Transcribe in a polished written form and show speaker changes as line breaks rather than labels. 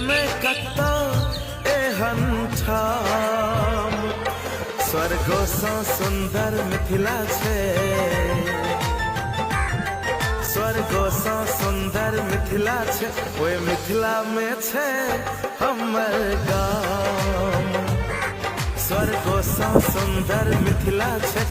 नहि कतौ एहन ठाम। स्वर्गोसँ सुन्दर मिथिला छै, स्वर्गोसँ सुन्दर मिथिला छै, ओहि मिथिलामे छै हमर गाम। स्वर्गोसँ सुन्दर मिथिला छै।